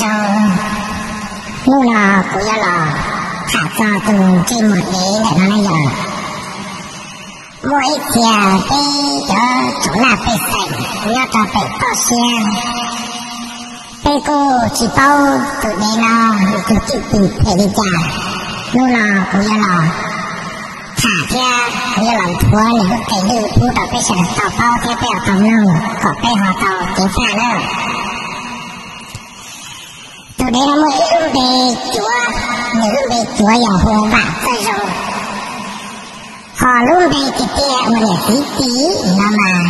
Hnub no kuv yuav los tham txog tus ntsej muag dev ntawm no ne yog muaj ib txhia peb cov tsoom laj pej xeem nyob rau pem toj siab, peb kuj tsis paub tus dev no nws tus cwj pwm phem li cas. Hnub no kuv yuav los tham thiab kuv yuav los nthuav nws lub qe lwj pub rau peb sawv daws tau paub thiab peb ho tau mloog kom peb ho tau ceev faj na. Tus dev no muaj ib lub npe cuav, nws lub npe cuav yog hu Vam Txawj Zoo, ho lub npe tiag tiag uas niam txiv tis no mas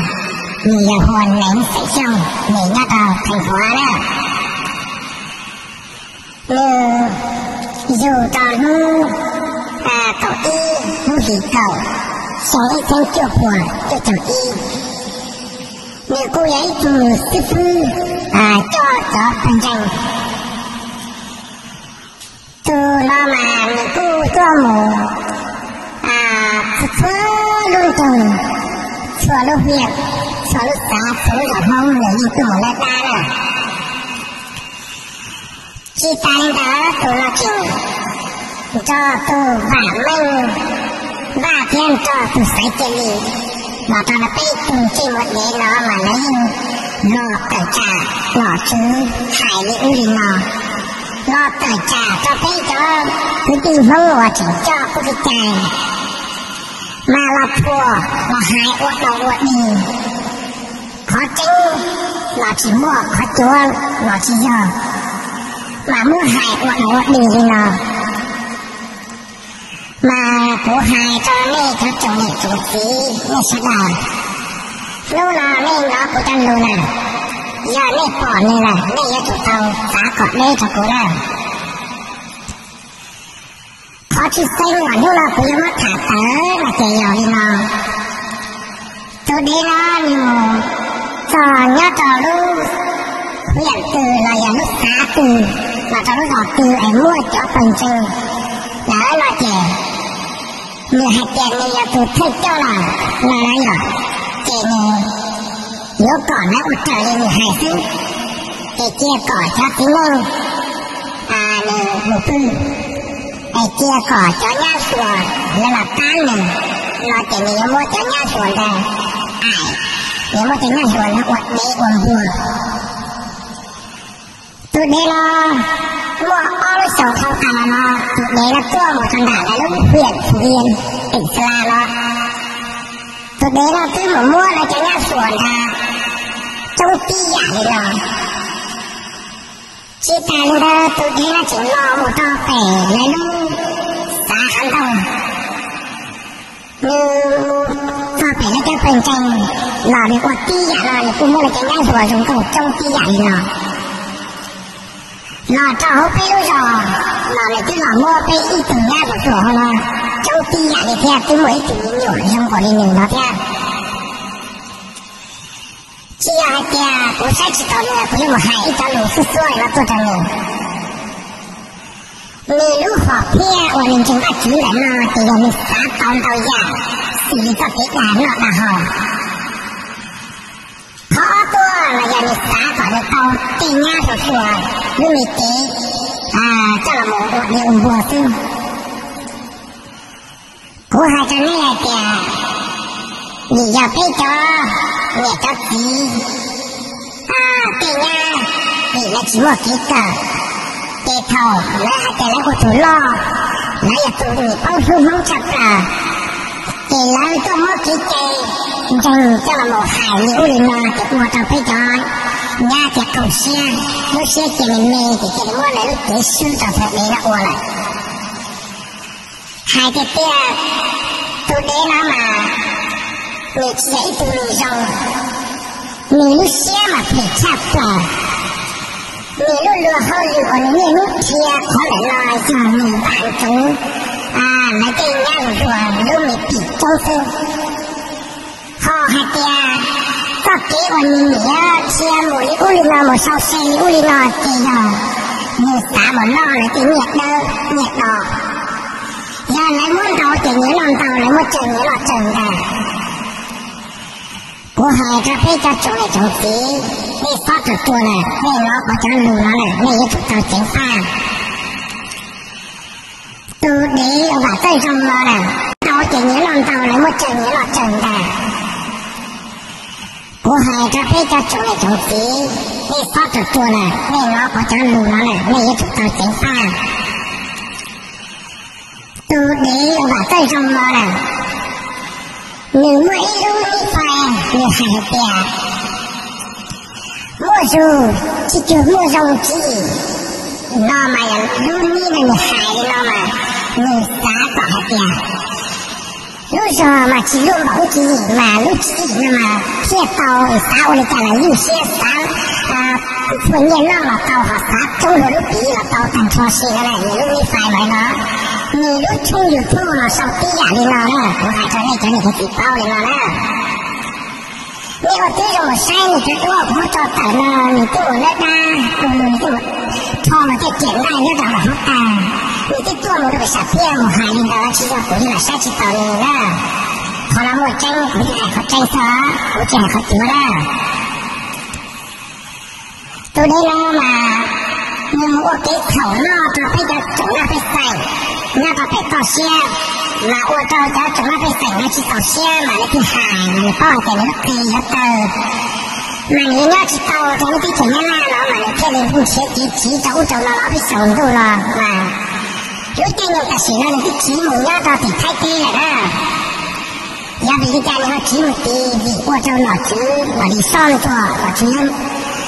nws yog hu Neev Xeem Xyooj, nws nyob rau Theej Huav na. Nws yug rau hnub kaum ib lub hlis kaum, xyoo ib txhiab cuaj puas cuaj caum ib. Nws kuj yog ib tug xib fwb coj cov pawg ntseeg. Tus no mas nws kuj tuaj mus txhua lub nroog, txhua lub hiam, txhua lub xav, txhua lub zos Hmoob nws yeej tuaj mus lawm dab na. Tsis tas li ntawd tus no tseem nrog tus Vam Meej Vaj thiab nrog tus Xaiv Cia Li los rau peb tus ntsej muag dev no mas lawv yeej los tawm tsam nom tswv hais li ub li no, los tawm tsam rau peb cov kwv tij Hmoob uas tseem coj kuj kev cai mas los thuam los hais ua dog ua dig. Qhov tseeb los tsis muaj, qhov cuav los tsis yog, mas muab hais ua dog ua dig li no. Mas kuv hais rau nej cov tsoom niam tsoom txiv nej sawv daws, hnub no nej hnov kuv cov lus na, yog nej pom nws lawm nej yuav tsum tau txav kom deb rau kuv na. Qhov tshwj xeeb uas hnub no kuv yuav muab tham tawm no ces yog li no. Tus dev no nws mus txog nyob rau lub hiam twg los yog lub xav twg los rau lub zos twg es muaj cov pawg ntseeg ntawd no ces nws hais tias nws yog tus thawj coj los no na yog, ces nws yuav kom lawv ua raws li nws hais xwb, es cia kom cov txiv neej nws mus pw, es cia kom cov nyab Suav lawv los pab nws, no ces nws yuav muab cov nyab Suav ntawd aim, yuav muab cov nyab Suav ntawd ua dev ua npua. Tus dev no muaj ob lub xyoos dhau tas los no, tus dev no tuaj mus rau nram lawv lub hiam Phu Ias, tỉnh Sa La no. Tus dev no twb mus muab lawv cov nyab Suav ntawd coob tib yam li no. Tsis tas li ntawd tus dev no tseem los mus rau pem lawv lub xav Hav Ntooj, nws mus txog pem lawv cov pawg ntseeg los nws ua tib yam no, nws kuj muab lawv cov nyab Suav zoo nkauj coob tib yam li no. Los rau hauv peb lub zos los nws twb los muab peb ib tug nyab Suav Suav hauv no coob tib yam li thiab, twb muaj ib tug me nyuam zoo nkaus li nws no thiab. Tsis yog hais tias kuv saib tsis taus nws kuv yuav mus hais ib cov lus xub xuab no tuaj rau nws. Nws lub hom phiaj uas nws ntseeg Vajtswv ntawm no ces yog nws xav tau ntau yam xws li txoj kev dag noj dag haus. Qhov ob tuaj los yog nws xav kom nws tau tej nyab Suav Suav lub me kev coj los mus ua dev ua npua xwb. Kuv hais rau nej hais tias vim yog peb cov niam cov txiv tej nyab vim lawv tsis muaj kev kawm, ces thaum lawv hais tias lawv ua tus loj, lawv yog tus uas paub hlub Hmoob tshaj plaws, ces lawv tuaj muab kev cai ntseeg coj los mus hais li ub li no ces ua rau peb cov nyab ces qaug siab, lub siab cia li me ces cia li muab lawv lub cev swb rau sawv daws no ua lawm. Hais tiag tiag, tus dev no mas nws tsis yog ib tug neeg zoo, nws lub siab mas phem tshaj plaws. Nws lub luag hauj lwm uas nws niaj hnub qhia qhov ntawm no yog nws vam ntsoov lawv tej nyab Suav Suav lub me pim coob xwb. Ho hais tias txoj kev uas nws niaj qhia mus li ub li no mus sau se li ub li no ces yog nws xav mus noj lawv tej nyiaj dawb nyiaj do. Yog lawv muab ntau ces nws noj ntau, lawv muab tsawg nws noj tsawg ntag. Kuv hais rau peb cov tsoom niam tsoom txiv, peb Nej txhob tus tuag lawm, nej hnov kuv cov lus no lawm nej yuav tsum tau ceev faj. Tus dev uas vam txawj zoo no lawm, tau ces nyias noj ntau, lawv muaj tsawg nyias noj tsawg ntag. Kuv hais rau peb cov tsoom niam tsoom txiv, nej txhob tus tuag lawm, nej hnov kuv cov lus no lawm nej yuav tsum tau ceev faj. Tus dev uas vam txawj zoo no lawm, nws muaj ib lub nib fais, nws hais tias, muaj zug tsis cuag muaj zoo tswv yim no mas, yog lub nib no nws hais li no mas, nws xav kom hais tias lub zog mas tsis luaj npaum lub tswv yim mas, lub tswv yim no mas thiaj tau, xav ua li cas los ywj siab, xav txhua nyiaj noj los tau, ho xav rub luag lub piv los tau tag nrho si no na. Nws lub nib fais mas no, nws lub tshooj YouTube los sau tib yam li no na, kuv hais rau nej cov niam cov txiv paub li no na. Nej ua tib zoo mus saib nws cov duab kuv muab tso tawm no, nws twb mus lawb dab, nws twb mus rho mas thiaj riam nqaij nyob rau nram hoob tag, nws twb tuaj mus rau pem sam thiaj mus hais li ntawd, tsis yog kuv li lam saib tsis taus nws na. Qhov no muaj tseeb, kuv hais qhov tseeb xwb, kuv tsis hais qhov cuav na. Tus dev no mas nws mus ua kev txhaum noj rau peb cov tsoom noj pej xeem nyob rau pem toj siab, mas ua rau cov tsoom noj pej xeem no tsis txaus siab mas nws thiaj hais, mas nws paub hais tias nws lub qe yuav tawg, mas nws yuav nyob tsis tau rau lub teb chaws Nyab Laj no, mas nws thiaj li nrhiav kev tsiv rau ub rau no los ob peb xyoos ntuj no, mas lub caij nyoog tam sim no nws twb tsiv mus nyob rau tim Thaib teb lawm na. Yog vim li cas nws ho tsiv mus tid? Vim ua rau nom tswv Lis Xyooj Ntuag, nom tswv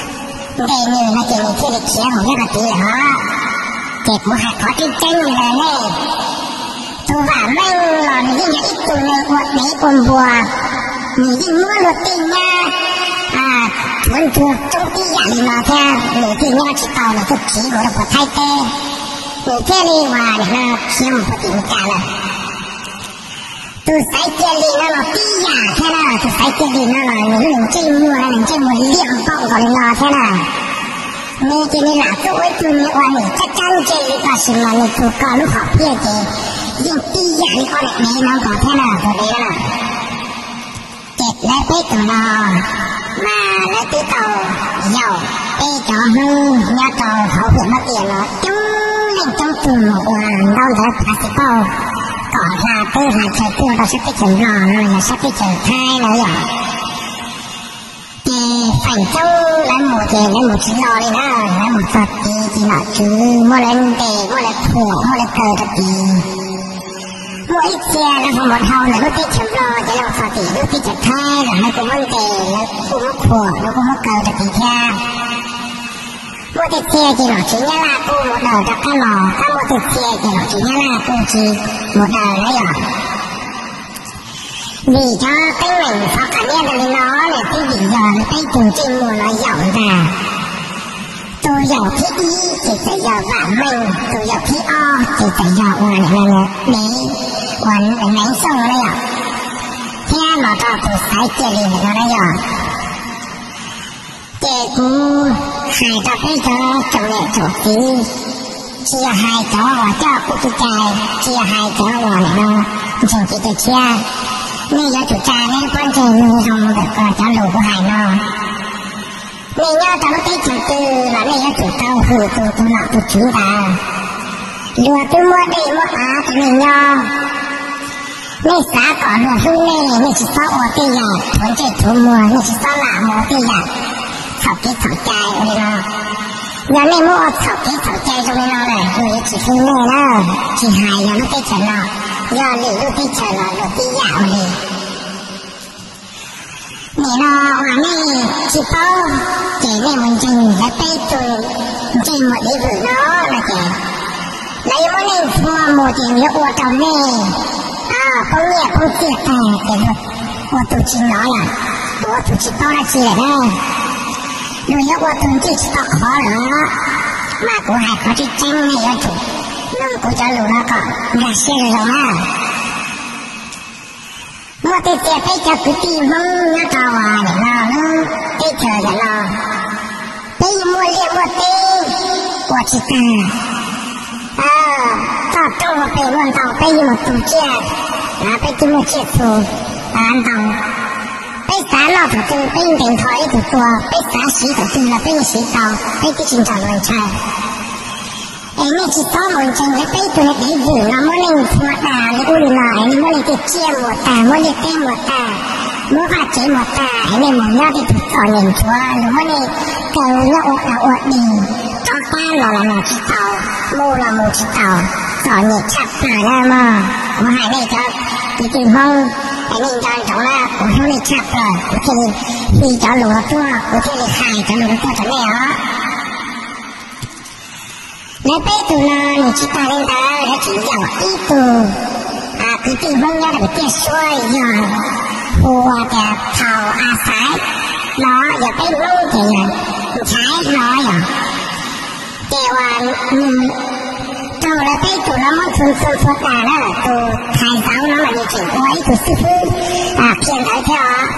ntes nws no ces nws thiaj li khiav mus nyob rau tid lawm os. Ces kuv hais qhov tseeb tseeb li no nej, tus Vam Meej los nws yeej yog ib tug neeg ua dev ua npua, nws yeej muab luag tej nyab tuav ntsuag roob tib yam li no thiab, nws thiaj nyob tsis tau, nws thiaj tsiv mus rau puag Thaib teb, nws thiaj li uas nim no khiav mus puag tim Meskas lawm. Tus Xaiv Cia Lis no los tib yam thiab na, tus Xaiv Cia Lis no los nws lub ntsej muag, nws ntsej muag liam npaum nkaus li no thiab na. Nws ces nws lam tuaj ua ib tug neeg uas nws cab cab ntsej li, tab sis mas nws tus ko lub hom phiaj ces yeej tib yam li ob daim dev no nkaus thiab na, tus dev na. Ces lawv peb tus no mas lawv twb tau yaum peb cov Hmoob nyob rau hauv Viam Mab Tias no coob leej coob tug mus ua ntaub ntawv phav xis pauj kom hla teb hla chaw tuaj rau sab teb chaws Nplog no los yog sab teb chaws Thaib no yom. Ces feem coob lawv mus ces lawv mus tsis los li na, lawv mus txog tid ces nom tswv muab lawv ntes muab lawv khuam muab lawv kaw rau tid. Muaj ib txhia lawv ho mus dhau ntawm lub teb chaws Nplog ces lawv mus txog tim lub teb chaws Thaib los lawv kuj muab ntes, lawv kuj muab khuam, lawv kuj muab kaw rau tid thiab. Muaj tej txhia ces nom tswv Nyab Laj kuj mus daws rov qab los, tab muaj tej txhia ces nom tswv Nyab Laj kuj tsis mus daws na yom. Vim cov teeb meem qhov qab niab li no nws twb vim yog peb tus ntsej muag no yaum ntag. Tus yaum thib ib ces txawm yog Vam Meej, tus yaum thib ob ces txawm yog uas nim no dev uas Neev Xyooj na yom, thiab los rau tus Xaiv Cia Lis ntawm no na yom. Ces kuv hais rau peb cov tsoom niam tsoom txiv, tsis yog hais cov uas coj kuv tus cai, tsis yog hais cov uas nim no ntseeg kev cai tshiab, nej yuav tsum tsa nej lub pob ntseg zoo ntawm cov lus kuv hais no. Nej nyob rau lub teb chaws twg los nej yuav tsum tau hwm tus tus nom tus tswv ntawd. Luag twb muab dej muab av rau nej nyob, nej xav kom luag hlub nej, nej tsis txhob ua tej yam thuav ntsej thuav muag, nej tsis txhob lam mus ua tej yam txhaum kev txhaum cai ua li no. Yog nej muab ua txhaum kev txhaum cai zoo li no lawm luag yuav tsis hlub nej na. Tsis hais yog lub teb chaws no, yog lwm lub teb chaws los luag tib yam ua li. Nim no uas nej tsis paub ces nej mus ntseeg lawv peb tug ntsej muag dev vwm no no ces lawv yuav muab nej nthua mus ces yuav ua rau nej poob nyiaj poob txiaj tag ces luag ua tus tsis hnov lawm, ua tus tsis paub dab tsi lawm na. Luag yuav ua tus ntsej tsis tau qhov lawm. Mas kuv hais qhov tseeb tseeb nej yuav tsum mloog kuv cov lus no kom nkag siab zoo zoo na. Muaj tej txhia peb cov kwv tij Hmoob nyob rau uas nim no lub teb chaws yam no, peb yeej muaj liaj muaj teb ua tsis tag, toj roob hauv pes muaj ntau, peb yeej mus tu tsiaj, peb twb muaj tsiaj txhu ntau. Peb xav noj thaum twg peb ntes nrho ib tug tuag, peb xav siv thaum twg los peb yeej siv tau, peb twb tsis nrog luag ntshaw. Es nej tsis txhob mus ntseeg lawv peb tug niag dev vwm no muab nej ntxhua dag li ub li no es nej muab nej tej tsiaj muag tag, muab liaj teb muag tag, muab vaj tsev muag tag es nej mus nyob tej tug txom nyem ntsuav, luag muab nej kaw nyob ua dog ua dig, rov qab los los los tsis tau, mus los mus tsis tau, txom nyem tshaj plaws na mog. Kuv hais nej cov kwv tij Hmoob, es nej nco ntsoov na, kuv hlub nej tshaj plaws, kuv thiaj li fi cov lus no tuaj, kuv thiaj li hais cov lus no tuaj rau nej os. Lawv peb tug no nws tsis tag li ntawd, lawv tseem yaum ib tug kwv tij Hmoob nyob rau pem tiaj suab yog hu ua tias Thaum A Xaiv no, yog peb Hmoob ces yog Nchaiv no yog. Ces uas nws raug lawv peb tug no muab ntxhua ntxhua ntxhua tas na, tus thais zauv no mas nws tseem ua ib tug xib fwb qhia ntawv thiab os.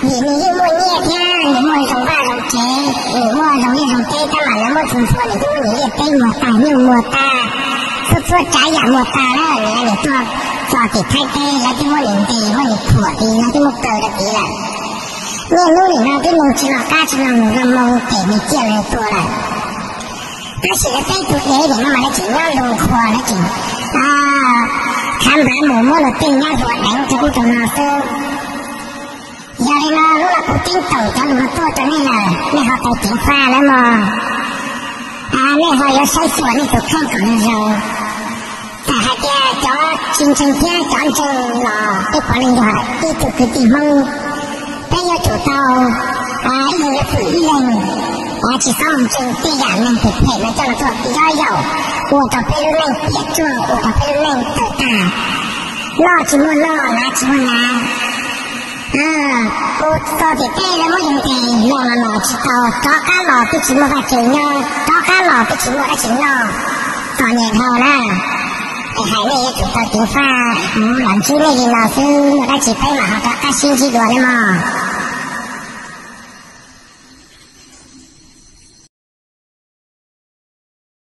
Vim nws yeej muaj nyiaj thiab nws muaj zoo vaj zoo tsev, nws muaj zoo liaj zoo teb tab mas lawv muab ntxhua ntxhua nws twb muab nws liaj teb muag tag, nyuj muag tag, txhua txhua tsav yam muag tag na, nws tuaj txog tim Thaib teb lawv twb muab nws ntes muab nws khuam tid, lawv twb muab kaw rau tid lawm. Niaj hnub nim no tib neeg tsis los qab tsis los mus los mus ces nws ciaj lawv tuag lawm. Tab sis lawv peb tug dev nim no mas lawv tseem nyob lus qhuas, lawv tseem khav npav mus muab luag tej nyab hluas deev rau ub rau no xwb. Yog li no hnub no kuv ceeb toom cov lus no tuaj rau nej lawm, nej ho tau ceev faj nawb mog. Nej ho yuav saib xyuas nej tus kheej kom zoo zoo. Txawm hais tias cov tsis ntseeg thiab cov ntseeg los peb puav leej yog ib tug kwv tij Hmoob. Peb yuav tsum tau ib leeg yuav tsum ib leeg, tsis txhob mus ntseeg tej yam neeg phem phem no coj los tuaj yob yaum, ua rau peb lub neej piam tsuaj, ua rau peb lub neej tawg tag, noj tsis muaj noj, hnav tsis muaj hnav. Mus txog tim tej lawv muab yus ntes, los los los tsis tau, rov qab los twb tsis muaj vaj tse nyob, rov qab los twb tsis muaj dab tsi noj, txom nyem dhau na. Es hais nej yuav tsum tau ceev faj, kuv los ntsib nej li no xwb, muaj dab tsi peb mam ho rov qab sib ntsib dua nawb mog.